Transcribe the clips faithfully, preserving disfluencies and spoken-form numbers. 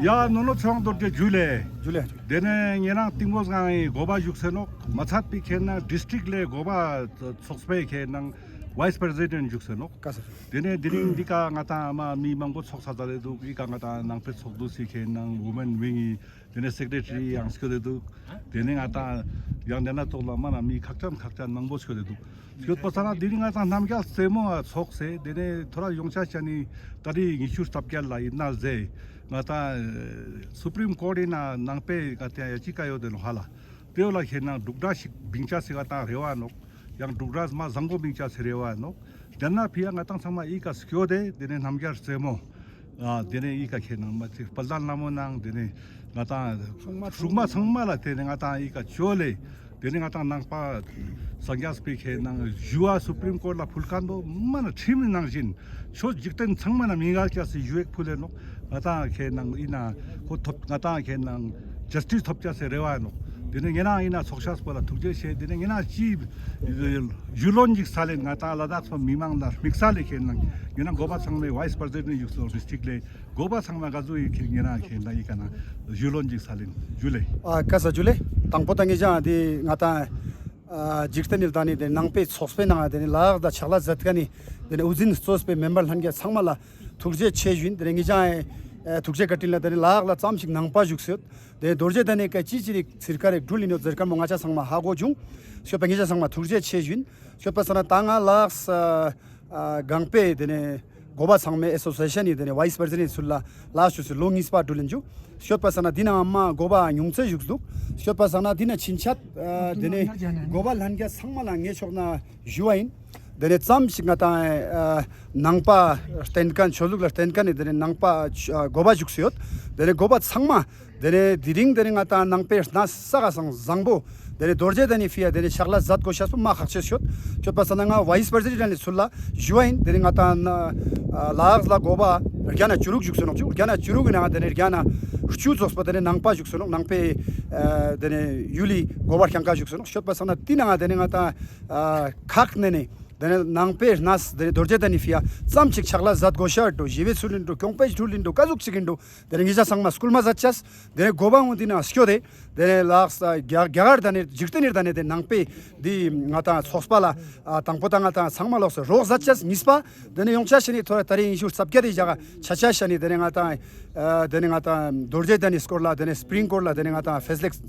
ཡ་ནོ་ནོ་ཚེ་དབང་རྡོ་རྗེ་ཇུ་ལེ། ཇུ་ལེ། དེ་ནས་ཉེ་རང་ཏིང་མོ་སྒང་ངི་འགོ་པ་བཞུགས་སེ་ནོག། མ་ཚད་པའི་ཁེ་ནང་ཌིས་ཊྲིཀ་ལས་འགོ་པ་ཚོགས་པའི་ཁེ་ནང་ཝའིས་པྲེ་སི་ཌེན་བཞུགས་སེ་ནོག། ཀ་ས། དེ་ནས་དེ་རིང་འདི་ཀ་ང་ཏང་ཨ་མ་མི་མང་པོ་ཚོགས་ས་ད་ལེ་འདུག། འདི་ཀ་ང་ཏང་ནང་པའི་ཚོགས་འདུ་སི་ཁེ་ནང་ཝུ་མེན་ཝིང་ངི་དེ་ནས་སེཀ་རེ་ཊ་རི་ཡང་སྐྱོད་དེ་འདུག། དེ་ནས་ང་ཏང་ཡང་དེ་ན་ཐོག་ལ་མ་ན་མི་ཁག་ཅན་ཁག་ཅན་མང་པོ་སྐྱོད་དེ་འདུག། སྐྱོད་པ་ས་ན་དེ་རིང་ང་ཏང་རྣམ་རྒྱལ་རྩེ་མོ་ཚོགས་སེ་དེ་ནས་ཐོ་ར་ཡོང་ཆ་ཤ་ནི་ཏ་རིག་ཉི་ཤུ་རྩ་བརྒྱད་ལ་ཡིན་ན་ཟེ་ང་ཏང་སུ་པྲིམ་ཀོརྚ་ཡིན་ན་ནང་པའི་ང་ཏང་ཡ་ཅི་ཀ་ཡོད་དེ་ནོག་ཧ་ལ། དེ་བོ་ལ་ཁེ་ནང་འབྲུག་སྒྲ་ཞིག་བིང་ཆ་སི་ང་ཏང་རེ་བ་ནོག། ཡང་འབྲུག་སྒྲ་མ་བཟང་པོ་བིང་ཆ་སི་རེ་བ་ནོག། དེ་ན་ཕི་ཡ་ང་ཏང་ཚང་མ་ཨི་ཀ་སྐྱོད་དེ་དེ་ནས་རྣམ་རྒྱལ་རྩེ་མོ། ཨ་དེ་ནས་ཨི་ཀ་ཁེ་ནང་མ་ཚིག་དཔལ་ལྡན་ལྷ་མོ་ནང་དེ་ནས་ང་ཏང་སྲུང་མ་ཚང་མ་ལ་དེ་ནས་ང་ཏང་ཨི་ཀ་ཅོ་ལེ། དེ་ནས་ང་ཏང་ནང་པ་སངས་རྒྱས་པའི་ཁེ་ནང་ཞུ་བ་སུ་པྲིམ་ཀོརྚ་ལ་ཕུལ་མཁན་པོ་མ་ན་ཁྲིམས་ནང་བཞིན་ཆོས་འཇིག་རྟེན་ཚང་མ་ན་མི་འགལ་ཆ་སི་ཞུ་ཡིག་ཕུལ་ལེ་ནོག། ང་ཏང་ཁེ་ནང་ཨི་ན་ཁོ་ཐོབ་ང་ཏང་ཁེ་ནང་ཇས་ཊིས་ཐོབ་ཆ་སི་རེ་བ་ནོག། དེ་ནས་ཉེ་རང་ཨི་ན་ཚོགས་ཤ་པོ་ལ་ཐུགས་རྗེ་ཆེ། དེ་ནས་ཉེ་རང་ཅི་ཡུལ་ལོན་ཅིག་ས་ལེན་ང་ཏང་ལ་དྭགས་པ་མི་མང་ལ་དམིགས་བསལ་ལེ་ཁེ་ནང་ཉེ་རང་འགོ་པ་ཚང་མའི་ཝའིས་པྲེ་སི་ཌེན་བཞུགས་སོ་ཌིས་ཊྲིཀ་ལས་འགོ་པ་ཚང་མ་ག་ཟུག་ཡིན་ཁེ་ཉེ་རང་ཁེ་ནང་ཨི་ཀ་ན་ཡུལ་ལོན་ཅིག་ས་ལེན་ཇུ་ལེ། ཨ་ཀ་ས་ཇུ་ལེ། དང་པོ་ཏ་ངེ་ཅང་དེ་ང་ཏང་ཨ་འཇིག་རྟེན་ནི་ལ་དྭགས་ནི་དེ་ནང་པའི་ཚོགས་པའི་ནང་དེ་ནི་ལ་དྭགས་དང་ཕྱག་ལས་མཛད་མཁན་ནི་དེ་ནི་དབུ་འཛིན་གཙོས་པའི་མེམ་བར་ལྷན་རྒྱས་ཚང་མ་ལ་ཐུགས་རྗེ་ཆེ་ཞུ་ཡིན། དེ་ནས་ངེད་ཅག་ཨེ་ཐུགས་རྗེ་བཀའ་དྲིན་ལ་དེ་ནས་ལ་དྭགས་ལ་ཙམ་ཞིག་ནང་པ་བཞུགས་སེ་ཡོད། དེ་རྡོ་རྗེ་གདན་ནས་ཀ་ཅི་ཅི་རིགས་ཚིར་ཀ་རེ་འགྲུལ་ཡིན་ཡོད་ཟེར་མཁན་མོ་ང་ཅག་ཚང་མ་ཧ་གོ་བྱུང་། སྐྱོད་པ་ངེད་ཅག་ཚང་མ་ཐུགས་རྗེ་ཆེ་ཞུ་ཡིན། སྐྱོད་པ་ས་ན་ད་ང་ལ་དྭགས་ཨ་སྒང་པའི་དེ་ནས་འགོ་པ་ཚང་མའི་ཨེ་སོ་སི་ཨེ་ཤན་ནི་དེ་ནས་ཝའིས་པྲེ་སི་ཌེན་ཚུལ་ལ་ལ་ཞུགས་སེ་ལོ་གཉིས་པ་འགྲུལ་ཡིན་འཇུ། སྐྱོད་པ་ས་ན་འདི་ན་མ་འགོ་པ་ཉུང་ཚེ་བཞུགས་འདུག། སྐྱོད་པ་ས་ན་འདི་ན་ཕྱིན་ཆད་ཨ་དེ་ནས་འགོ་པ་ལྷན་རྒྱས་ཚང་མ་ལ་ངའི་ཕྱོགས་ན་ཞུ་བ་ཡིན། དེ་ནས་ཙམ་ཞིག་ང་ཏང་ཨ་ནང་པ་བསྟེན་མཁན་ཆོས་ལུགས་ལ་བསྟེན་མཁན་ནི་དེ་ནས་ནང་པ་ཨ་འགོ་པ་བཞུགས་སུ་ཡོད། དེ་ནས་འགོ་པ་ཚང་མ་དེ་ནས་དེ་རིང་དེ་ནས་ང་ཏང་ནང་པའི་གནས་ས་ག་སང་བཟང་པོ་དེ་ནས་རྡོ་རྗེ་གདན་ནི་ཕི་ཡ་དེ་ནས་ཕྱག་ལས་མཛད་དགོས་ཤེས་པོ་མ་ཁག་ཆེ་ཤོད། སྐྱོད་པ་ས་ན་ང་ཝའིས་པྲེ་སི་ཌེན་ནི་ཚུལ་ལ་ཞུ་བ་ཡིན། དེ་ནས་ང་ཏང་ཨ་ལ་དྭགས་ལ་འགོ་པ་བརྒྱ་ན་བཅུ་དྲུག་བཞུགས་སུ་ནོག་ཅུ། བརྒྱ་ན་བཅུ་དྲུག་གི་ནང་དེ་ནས་བརྒྱ་ན་བཅུ་རྫོགས་པ་དེ་ནས་ནང་པ་བཞུགས་སུ་ནོག། ནང་པའི་ཨ་དེ་ནས་ཡུལ་ལི་འགོ་པ་རྐྱང་ཀ་བཞུགས་སུ་ནོག། སྐྱོད་པ་ས་ན་དེ་ནང་དེ་ནས་ང་ཏང་ཨ་ཁག་ནས་ནས་དེ་ནས་ནང་པའི་གནས་དེ་ནས་རྡོ་རྗེ་གདན་ནི་ཕི་ཡ་ཙམ་ཞིག་ཕྱག་ལས་མཛད་དགོས་ཤེས་འགྲོ་ཞི་བའི་ཚུལ་ཡིན་འགྲོ་སྐྱོང་པའི་ཚུལ་ཡིན་འགྲོ་ཀ་ཟུག་ཅིག་ཡིན་འགྲོ་དེ་ནས་ངེད་ཅག་ཚང་མ་སྐུལ་མ་མཛད་ཅེས། དེ་ནས་འགོ་པ་ངོ་འདི་ན་སྐྱོད་དེ་དེ་ནས་ལ་དྭགས་རྒྱ་རྒྱ་གར་དང་ནས་འཇིག་རྟེན་ནི་དང་ནས་དེ་ནང་པའི་འདི་ང་ཏང་ཚོགས་པ་ལ་ཨ་དང་པོ་ད་ང་ཏང་ཚང་མ་ལོགས་སུ་རོགས་མཛད་ཅེས། གཉིས་པ་དེ་ནས་ཡོང་ཆ་ཤ་ནི་ཐོ་རེ་ཏ་རིག་ཉི་ཤུ་རྩ་བརྒྱད་དེ་ཞག་ཆ་ཆ་ཤ་ནི་དེ་ནས་ང་ཏང་ཨ་དེ་ནས་ང་ཏང་རྡོ་རྗེ་གདན་ནི་སྐོར་ལ་དེ་ནས་སི་པྲིང་ཀོརྚ་ལ་དེ་ནས་ང་ཏང་ཕེས་ལེགས་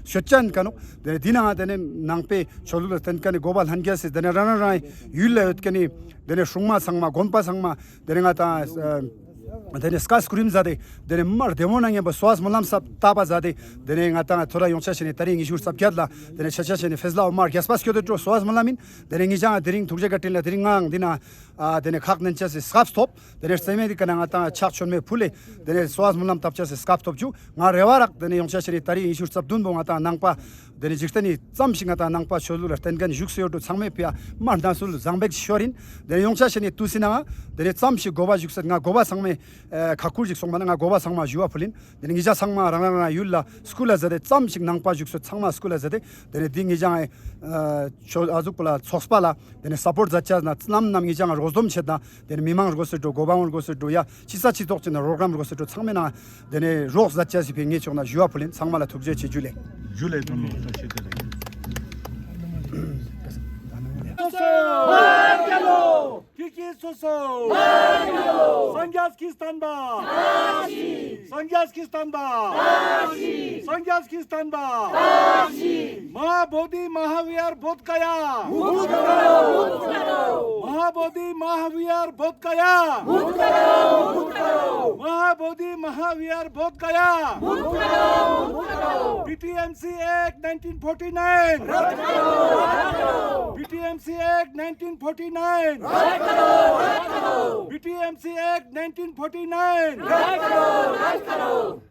ཤོད་ཅན་ག་ནོག། དེ་ནས་འདི་ནང་དེ་ནས་ནང་པའི་ཆོས་ལུགས་ལ་བརྟེན་མཁན་ནི་འགོ་པ་ལྷན་རྒྱས་སི་དེ་ནས་རང་རང་རང་ཡུལ་ལ་ཡོད་མཁན་ནི་དེ་ནས་སྲུང་མ་ཚང་མ་དགོན་པ་ཚང་མ་དེ་ནས་ང་ཏང་ཨ་དེ་ནས་སྐ་སྐུ་རིམ་མཛད་དེ་དེ་ནས་མ་བདེ་མོ་ན་ངན་པ་གསོལ་བ་སྨོན་ལམ་སབ་བཏབ་པ་མཛད་དེ་དེ་ནས་ང་ཏང་ཐོ་རེ་ཡོང་ཆ་ཤ་ནི་ཏ་རིག་ཉི་ཤུ་རྩ་བརྒྱད་ལ་དེ་ནས་ཆ་ཆ་ཤ་ནི་ཕེས་ལ་འོ་མ་རྒྱས་པ་སྐྱོད་དེ་འགྲོ་གསོལ་བ་སྨོན་ལམ་ཡིན། དེ་ནས་ངེད་ཅག་དེ་རིང་ཐུགས་རྗེ་བཀའ་དྲིན་ལ་དེ་རིང་ངའང་འདི་ན་ཨ་དེ་ནས་ཁག་ནན་ཆ་སི་སྐབས་ཐོབ། དེ་ནས་རྩེ་མོ་འདི་ཀ་ན་ང་ཏང་ཕྱག་མཆོད་མེ་ཕུལ་ལེ་དེ་ནས་གསོལ་བ་སྨོན་ལམ་བཏབ་ཆ་སི་སྐབས་ཐོབ་བཅུག། ང་རེ་བ་རག་དེ་ནས་ཡོང་ཆ་ཤ་ནི་ཏ་རིག་ཉི་ཤུ་རྩ་བདུན་པོ་ང་ཏང་ནང་པ་དེ་ནས་འཇིག་རྟེན་ནི་ཙམ་ཞིག་ང་ཏང་ནང་པ་ཆོས་ལུགས་ལ་བརྟེན་མཁན་བཞུགས་སེ་ཡོད་འགྲོ་ཚང་མའི་ཕི་ཡ་མ་གནས་ཚུལ་བཟང་པོ་ཞིག་ཤོར་ཡིན། དེ་ནས་ཡོང་ཆ་ཤ་ནི་དུས་སི་ནང་དེ་ནས་ཙམ་ཞིག་འགོ་པ་བཞུགས་སེ་ང་འགོ་པ་ཚང་མའི་ཨ་ཁག་ཁུར་ཞིག་སོང་པ་ན་ང་འགོ་པ་ཚང་མ་ཞུ་བ་ཕུལ་ཡིན། དེ་ནས་ངེད་ཅག་ཚང་མ་རང་རང་རང་ཡུལ་ལ་སྐུལ་ལ་མཛད་དེ་ཙམ་ཞིག་ནང་པ་བཞུགས་སེ་ཚང་མ་སྐུལ་ལ་མཛད་དེ་དེ་ནས་འདི་ངེད་ཅག་ཨ་ཆོས་ཨ་ཟུག་པོ་ལ་ཚོགས་པ་ལ་དེ་ནས་སཔོརྚ་མཛད་ཅེས་ན་ནམ་ནམ་ངེད་ཅག་རོགས་འཛོམས་ཆེད་ན་དེ་ནས་མི་མང་རྒོས་སེ་འགྲོ་འགོ་པ་ངོ་རྒོས་སེ་འགྲོ་ཡ་ཅི་ས་ཅི་ཐོག་ཅི་ན་རོགས་རམ་རྒོས་སེ་འགྲོ་ཚང་མའི་ནང་དེ་ནས་རོགས་མཛད་ཅེས་སི་ཕི་ངའི་ཕྱོགས་ན་ཞུ་བ་ཕུལ་ཡིན། ཚང་མ་ལ་ཐུགས་རྗེ་ཆེ་ཇུ་ལེ། ཇུ་ལེ་དོན་ལོ་ས་ཤེས་དེ་རེད། སོ་སོ། ཀི་ཀི་སོ་སོ། སངས་རྒྱས་ཀྱི་བསྟན་པ། སངས་རྒྱས་ཀྱི་བསྟན་པ། སངས་རྒྱས་ཀྱི་བསྟན་པ། མ་ཧཱ་བོ་དྷི་མ་ཧཱ་བི་ཧར་བོདྷ་ག་ཡ། མ་ཧཱ་བོ་དྷི་མ་ཧཱ་བི་ཧར་བོདྷ་ག་ཡ། མ་ཧཱ་བོ་དྷི་མ་ཧཱ་བི་ཧར་བོདྷ་ག་ཡ། བི་ཊི་ཨེམ་སི་Act nineteen forty-nine. रद्द करो, रद्द करो। BTMC act nineteen forty nine. रद्द करो, रद्द करो। BTMC act nineteen forty nine. रद्द करो, रद्द करो।